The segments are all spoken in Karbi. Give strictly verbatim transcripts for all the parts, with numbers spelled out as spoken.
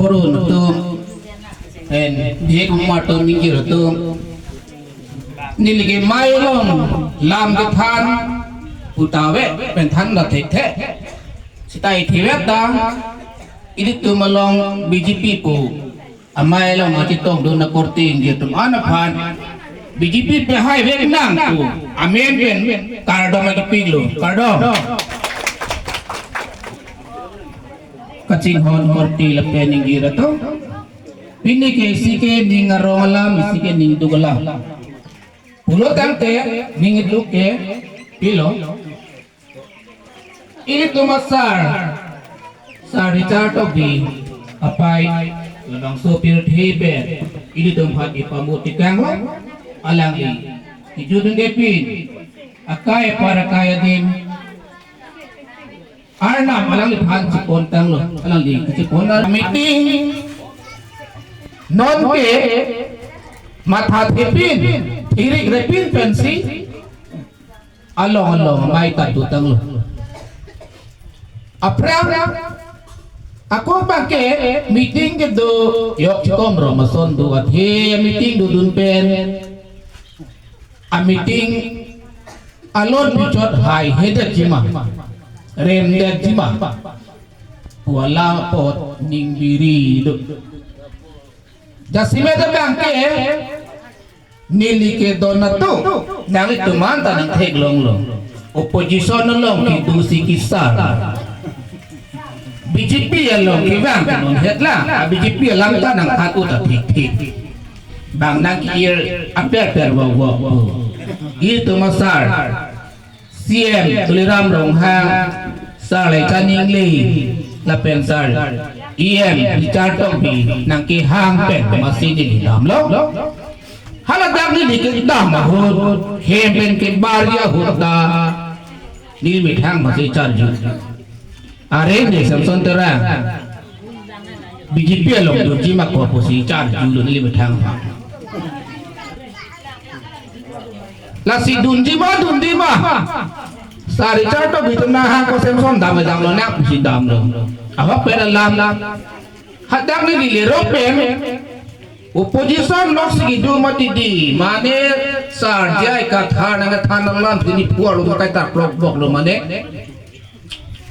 Purun atum, pen Bhek Umar atum, Mingjir atum, neli ke amei along lam kethan puta ave pen than da thekthe. Seta ithivet ta, ilitum along B J P pu amei along kachetongdun akorte ingjir atum an aphan B J P pehai vek nang pu amen pen kardom akipiklo, kardom. Kachinghon korte lapen ingjir atum, pini ke isi ke ning arong alam, isi ke ning duk alam. Pulo tangte ning iduk ke pilo. Ilitum asar, Sar Richard Tokbi apei, labangso pirthe pen ilitum aphan ipamu tekanglo. Alangli kejut ningke pin, akai apar akai adim, Arnam alangliphan chepontanglo, alangli kachepon. Meeting non ke mathathepin, thirik repin pensi along along amei ta dotanglo. Aphrang ako abang ke meeting kedo yok chikom rom ason do, athe meeting dodun pen a meeting alon pichot hai hedet jima, remdet jima. Wala apot ning biri do. Jasemet abang ke neli ke don atum, nanglitum anta nangtheklonglo. Opposition along kedo si kesar, B J P along kevang ke non hetlang, a B J P alam ta nangthan ut ta thekthek. Bang nang ke-ir aper per wok wok pu. Ilitum asar C M Tuliram Ronghang, Sar Laichan Engleng, lapen Sar E M Richard Tokbi nangkehang pen masi neli damlo. Hala dak neli kedam ahut, hem pen kebar ahut ta neli methang masi charju. Are ne Samson Terang, B J P along dunji ma ko pusi charjulo neli methang. Lasi dunji ma, dunji ma. Sar Richard Tokbi atum nahang ko Samson dam damlo nang pusi damlo. Ahok pen alam. Hadak neli lerok pen opposition lok si kedo mati di, mane Sar J I Kathar nangkethan alam si neli puar lo, kaita klok bok lo mane.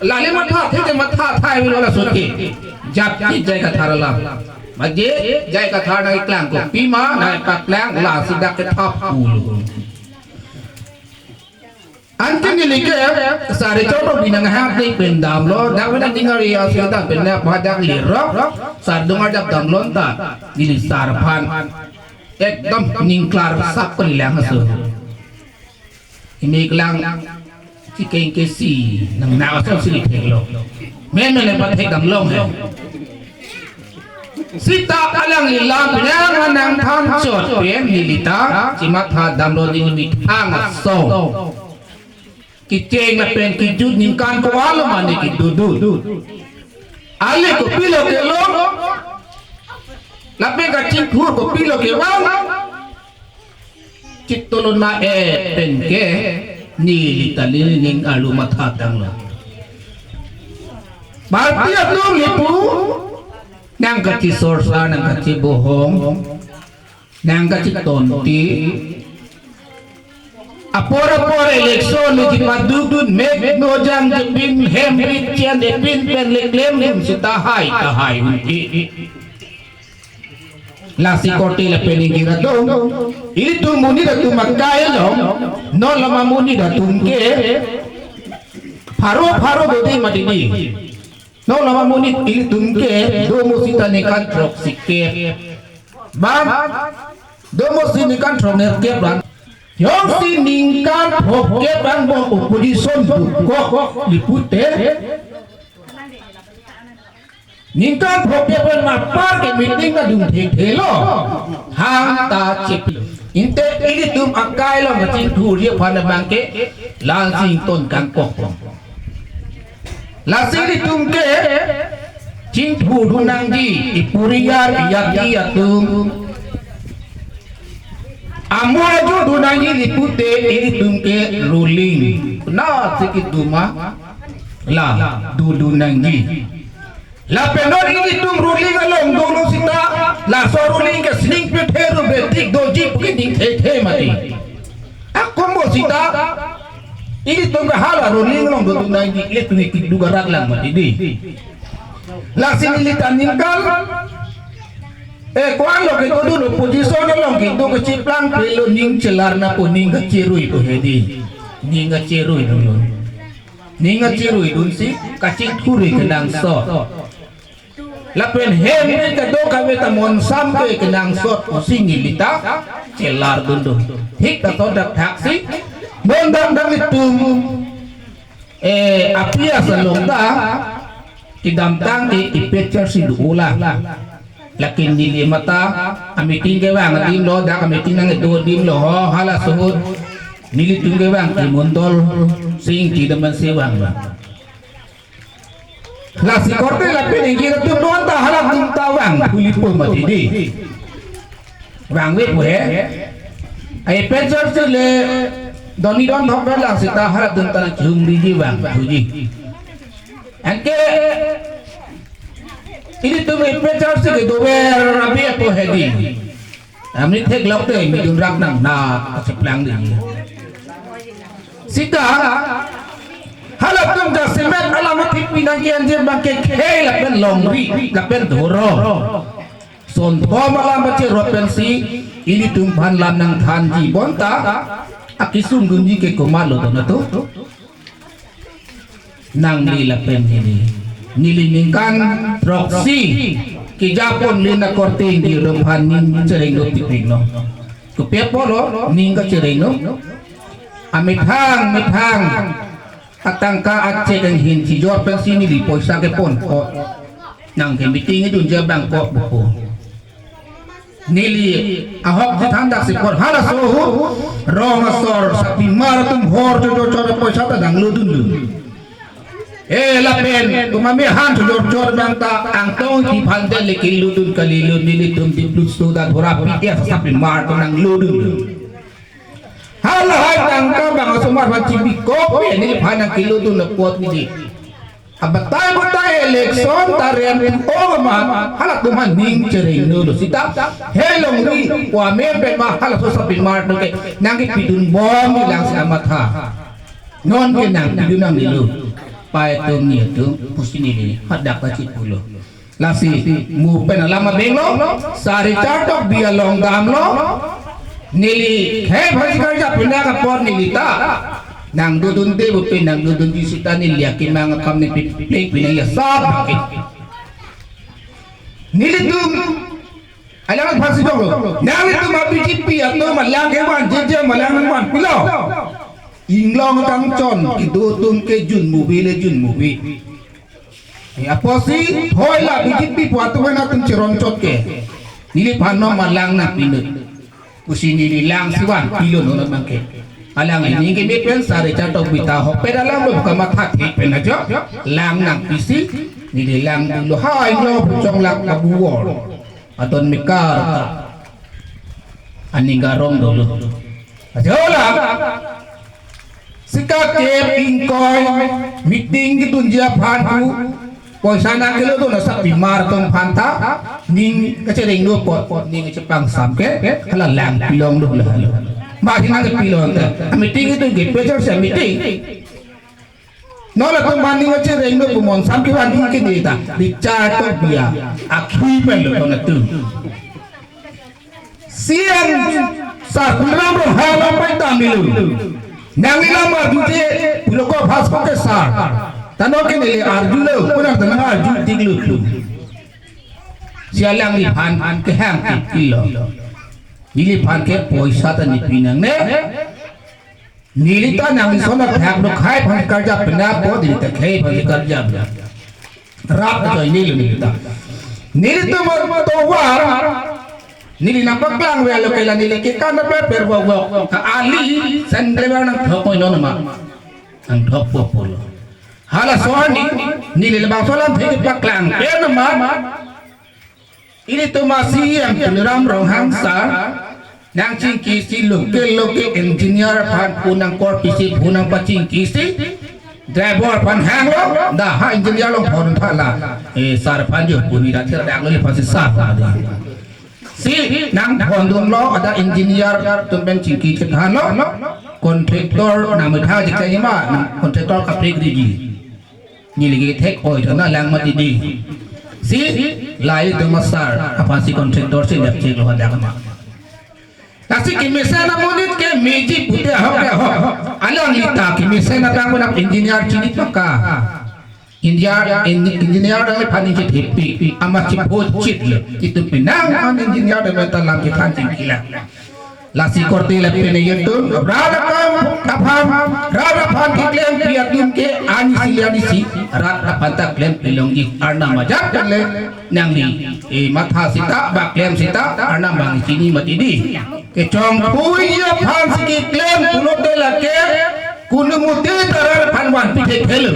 Lale mathathe te mathathai avelo laso ke. Jat ke J I Kathar alam. Maje J I Kathar nangkeklang kopi ma, nangpaklang, lasi dak kethap pulo. Anke neli ke Sar Richard Tokbi nanghang te pen damlo, dak pen ning ari asi dam pen na padak lerok, sar dungar jap damlo ta, neli sar aphan ekdom ning klar sap kali lang aso. Imi kelang chikeng kesi nang nang asonsi theklo. Men men le pathek damlong he. Seta alangli lam penang nangthan chot pen neli ta chematha damlo, neli methang asong. Kecheng lapen kejut ningkan ko-an lo mane kedodun. Ale kopilo kelong, lapen kachingthur kopilo kevang. Chitolona e pen ke neli ta neli ning arlo matha tanglo. Party atum lapu nangkachisorsa, nangkachibohong, nangkachitonti. Apor apor election neli padukdun, mek nojang jepin, hem rit chen jepin pen le klemdun seta hai ta hai unti. Lasi korte lapen ingjir atum, ilitum monit atum akai along, non lama monit atum ke pharo pharo dode mati di. Non lama monit ilitum ke domo seta ningkan throksi kep. Bang, domo si ningkan throknerkep bang. Jongsi ningkan phokep bang bong opposition bukok lipute. Ningkan phokep pen mapar ke meeting ta dun thekthelo. Hang ta chip. Inte ilitum akai along kachingthurji aphan abang ke lang sing ton kangkok. Lasi ilitum ke chingthurdun nangji, ipuriar iyati atum. Amo ajudun nangji lipute ilitum ke ruling. Na si kedoma la dodun nangji. Lapen non ilitum ruling along Akombo sita, ilitum ke hala rolling along dodun nangji, ilitum ke duk arak lang mati di. Lasi neli ta ningkan, eh, ko-an lo kedodun opposition along kedo kachiplang pelo, ning chelar napo, ning kacherui po hedi. Ning kacherui dolo. Ning kacherui dunsi kachingkuri kenangsot. Lapen hem ke kedo kave ta monsam ke kenangsot pusi neli ta chelar dundun. Thik ta ton dak thaksi, non dang dang itum, eh, apias along ta kedamtang ke ipet charsi do ola. Lakin neli mata ameeting kevang adim lo, dak ameeting nangdo adim lo ho, hala ahut nelitum kevang ke Mondol Sing Ingti amen si vang lo. Lasi korte lapen ingkir atum non ta halatum ta vang phuli po mati di. Vangve po he. Ai pen charsi le doni don thok lang sita halatum ta nang chum di ji vang phuji. Anke ilitum ipet charsi kedover abi apo hedi. Ami theklok te midun rak nang na kachiplang di. Sita halatum jasemet alam athik pinang kian je bangke khei lapen longri lapen dhoro. Sonthom alam bache ropen si ilitum aphan lam nangthanji bonta akisung dunji ke komatlo don atum. Nangli lapen neli. Neli ningkan throksi kejapon lina korte ingdi dophan ning chereng dopik ring no. Kopi apotlo ning kachereng no. Amethang, methang. Atangka achek anghin chijor pensi neli poisa kepon ko. Nang ke meeting idun jabang ko bupo. Neli ahok chethan dak si apot halaso ahut rong asor sapimar atum hor chojor chor poisa ta dang lodun dun. Eh, lapen kumame han chojor chor bang ta Angtong Ingti aphan de le kelodun kali lo, nelitum di plus tu da dhora pi ya sapimar atum nang lodun dun. Halahai tangka bang asomar aphan chibi kopi neliphan nang kelodun apot neli. Abatai batai election ta rem o ma halatum aphan ning chereng no lo sita. He longri wa me pen ma halaso sapimar atum ke nang kepidun bom ni lang si amatha. Non ke nangpidun nangne lo. Pai atum ni atum pusi neli hadak ta chipulo. Lasi mu pen alam abeng lo, sari chartok bi along damlo, neli khei aphan si karjap pinang apot neli ta nang dodunde bupe, nang dodunji sita neli akemang akam ne pi pleng pinang ya sap ke. Nelitum alang aphan si joklo. Nanglitum a B J P atum alang kevan jeje alang nangvan pilo. Inglong kangchon kedo atum ke jun mubi le jun mubi. Ya, apotsi thoi la B J P pu atum atum cheron chot ke. Neliphan non alang nangpinut. Pusi neli lang si vanpilo non abang ke. Alang ini ke me pen sari chartok bi ta hok pen alang lo kamatha thik pen ajo. Lang nangpisi neli lang dolo hai lo puchong lak kabuor. Adon mekar ta aning garong dolo. Ajola sika ke ingkoi meeting kedunji aphan pu poisa nangkelodun asapimar atum aphan ta ning kachereng do apot ning kachepangsam ke hala lang pilong do hala. Masi nangkepilong ta meeting itu ke pecah sa meeting. Non atum aphan ning kachereng do pu monsam kevan ingke neta Richard Tokbi akhei pen lo non atum. C M sar Tuliram Ronghang pai tamilu. Nangli lam arjuje pulo ko phas ko ke sar. Tano ke neli arjulo, punar tanang arju tiklu. Si alangliphan kehang tiklo. Neliphan ke poisa ta nepi nangne. Neli ta nangli son athak do khei aphan karjap pena po neli ta khei aphan karjap. Rap ta neli neli ta. Nelitum tovar. Neli nangpaklang velo ke la neli ke kan pe per vok vok. Ka ali sandal nangthok ko non ma. Nangthok po pulo. Halaso arni neli labangso alam thek paklang pen ma. Ilitum a C M Tuliram Ronghang sar nangchingkisi local local engineer aphan pu nangkorpisi pu nangpachingkisi driver aphan hanglo da ha engineer along phone thala. Eh, sar aphan jo pu neli da thir dak lo le aphan si sar aphan. Si nangthondunlo, ada engineer atum pen chingki chethanlo. Contractor nangmethang jika ima, nang contractor kaprek riji. Neli kethek oi thana lang mati di. Si lahai atum asar aphansi contractor si lepcheklo hadak ma. Lasi kemesen amonit ke meji pute ahok ke ahok. Alangli ta kemesen abang pun engineer chini paka. Engineer, en-, engineer alangliphan ningje thepi, amat chipho chit le. Itum penang an engineer alam ta lam chethan chingki lang. Lasi korte lapen itum rat aphan, aphan, rat aphan keklempi atum ke ani si ani si, rat aphan ta klempi longji, Arnam ajat kan le. Nangli, eh, matha sita, ba klem sita, Arnam abang chini mati di. Kechongpui aphansi keklem pulote lake, kunumu te ta rat aphan vanpi thekthelo.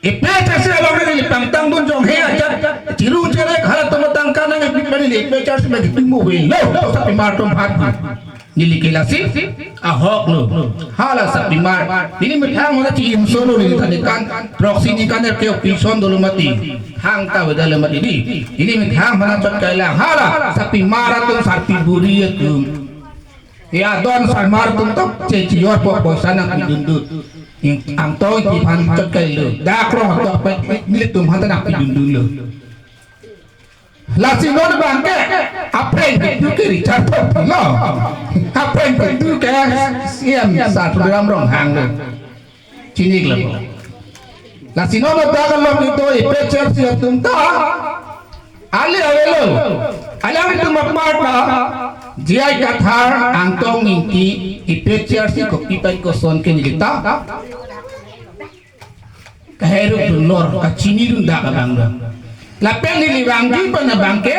APHLC along neli pangtangdun jong he ajat, chirung cherek halatum atangka nangkepi pen neli APHLC nangkepi mu avelo, sapimar atum aphan. Neli ke lasi ahoklo. Hala sapimar. Neli methang mana chi-insolo neli tanikan, proxy ningkan er ke opison dolo mati. Thangta avedetlo mati di. Neli methang mana chot kailang. Hala sapimar atum, sarpi buri atum. Ya, don samar atum tok, che chiyor po poisa nangpidundun. Ing Angtong Ingti aphan chot kailo. Dak rong tok pe nelitum aphan ta nangpidundunlo. Lasi non abang ke, aphrang pintu ke Richard Tokbi lo. Aphrang pintu ke CEM sar Tuliram Ronghang lo. Chini lang. Lasi non dak along itum APHLC atum ta ale avelo. Alanglitum apar ta J I Kathar, Angtong Ingti, APHLC kopi pen koson ke neli ta kaherupdun lor, kachinidun dak abang do. Lapen neli vangji pen abang ke,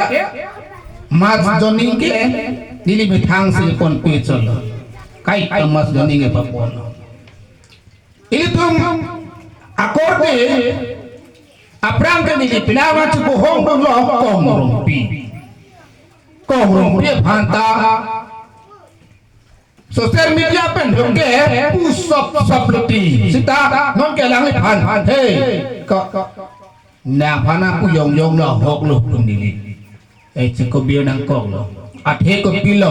mass joining ke neli methang si ponpe chotlo. Kaita mass joining ke papon. Ilitum akorte aphrang ke neli penang achu bohong dunlo Kong Rongpi. Kong Rongpi aphan ta social media pen dong ke pusop sop luti. Sita non ke alangliphan, hey, ko, nangphan nangpu yong yong lo, ahoklo pun neli. Eh, chikobir nangkoklo. Athe kopilo.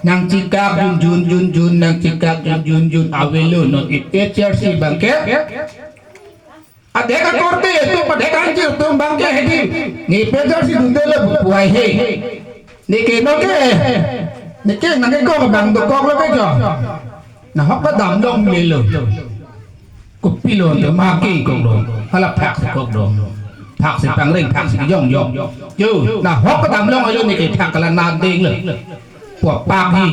Nangchikak jun jun jun jun, nangchikak jun jun jun, avelo non APHLC abang ke. Adhek akorte atum, adhek anchir atum abang ke hedi. Ne APHLC dundelo pu haihe. Ne ke non ke. Ne ke nangkekok abang dokoklo ke jo. Nahok kedam longlelo. Kopilo ante ma kekoklo. Hala phak si koklo. Phak si pangreng, phak si jong jong. Yo, nahok kedam longlelo ne ke phak kala nadeng lo. Pu pak hi.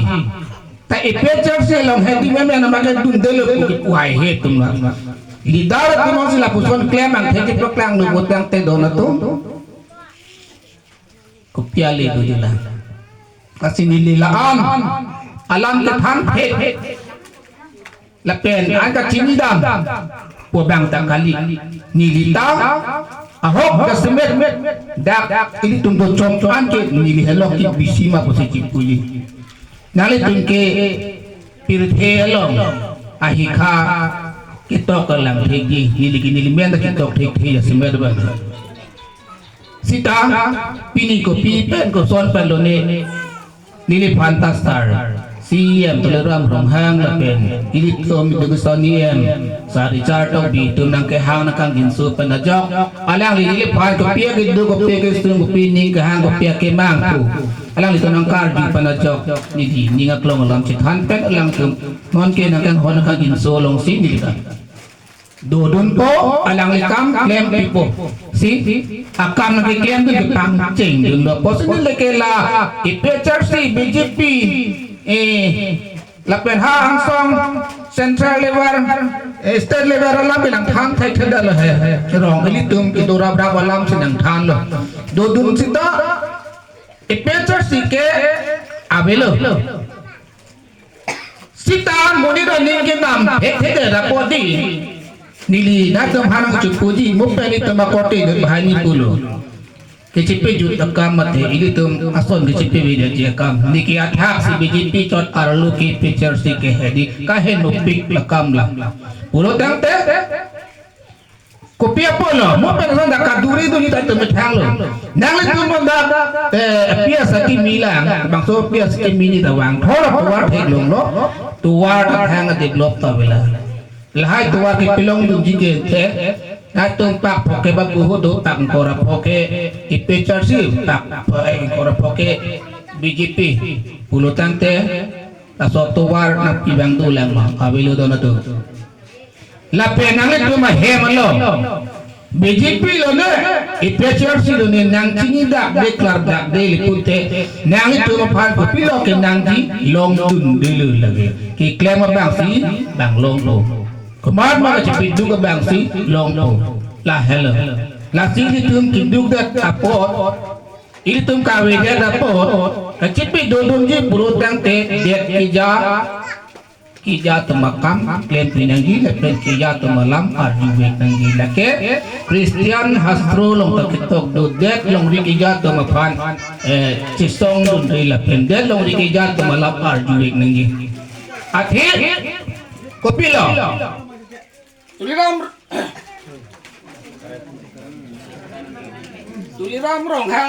Ta APHLC along hedi meme nama ke dundelo pu ke pu haihe atum lo. Leader atum si lapuson klem angthek keplok lang lo, vot tangte don atum. Kopi ale do jila. Lasi neli la-an alam kethan thek. Lapen an kachinidam pu abang ta kali. Neli ta ahok jasemet dak ilitum do chom an ke neli helo ke bisi ma pusi chipuji. Nanglitum ke pirthe along ahikha ketok alam thekji, neli ke neli men ta ketok thekthe jasemet abang. Sita pini kopi pen koson pen lone neliphan ta sar CEM Tuliram Ronghang lapen ilitum education EM sar Richard Tokbi atum nangkehang nangkangjinso pen ajok, alangli neliphan kopi akedo, kopi akesung, kopi ning kehang, kopi akemang pu alanglitum nangkarju pen ajok, neli ning aklong alam chethan pen alangtum non ke nangkanghon nangkangjinso alongsi neli ta dodunpo, alangli kam klempipo. Si akam nangkeklemdun ke pangchengdunlo. Pusi neli ke la APHLC, BJP, eh, lapen ha angsong central level, eh, state level alam ke nangthan thekthedetlo he. Rong ilitum kedo raprap alam si nangthanlo. Dodun sita APHLC ke avelo. Sita monit aning kedam thekthedet apot di. Neli nangtum hanang chupuji, mo pen itum akorte dut bahai ni pulo. Kechepejut akam mate ilitum ason kechepebidetji akam. Ne ke athak si BJP chot arlo ke APHLC ke hedi kahenopik akam la. Pulo tangte Kopi apotlo, mo pen son dak kaduri duri ta tum methanglo. Nanglitum mon dak, eh, P S akimi lang, bangso P S akimi ni ta vangthor tovar theklonglo, tovar ta thang develop ta avelang. Lahai tovar kepilongdunji ke the, nangtum pak pho ke ba kuhu do, pak ingkoi ra pho ke A P H L C, pak pho, eh, ingkoi ra pho ke B J P, pulo tangte, laso tovar nangpi abang dolang ma, avelo do na do. Lapen nanglitum ahem lo. B J P lo ne, A P H L C lo ne, nangchini dak de, klar dak de, lipute, nanglitum aphan kopilo kenangji, longdundelo lake. Keklem abangsi, bang longpo. Komat ma kachipiduk abangsi, longpo. Lahelo. Lasi ilitum kiduk det apot, ilitum kave det apot, kachipidodunji pulo tangte, det keja, keja atum akam klempi nangji, lapen keja atum alam arjuvek nangji. Lake Christian hastro along ta ketok do, det longri keja atum aphan, eh, chesongdunri lapen det longri keja atum alam arjuvek nangji. Athe, kopilo? Tuliram, Tuliram Ronghang.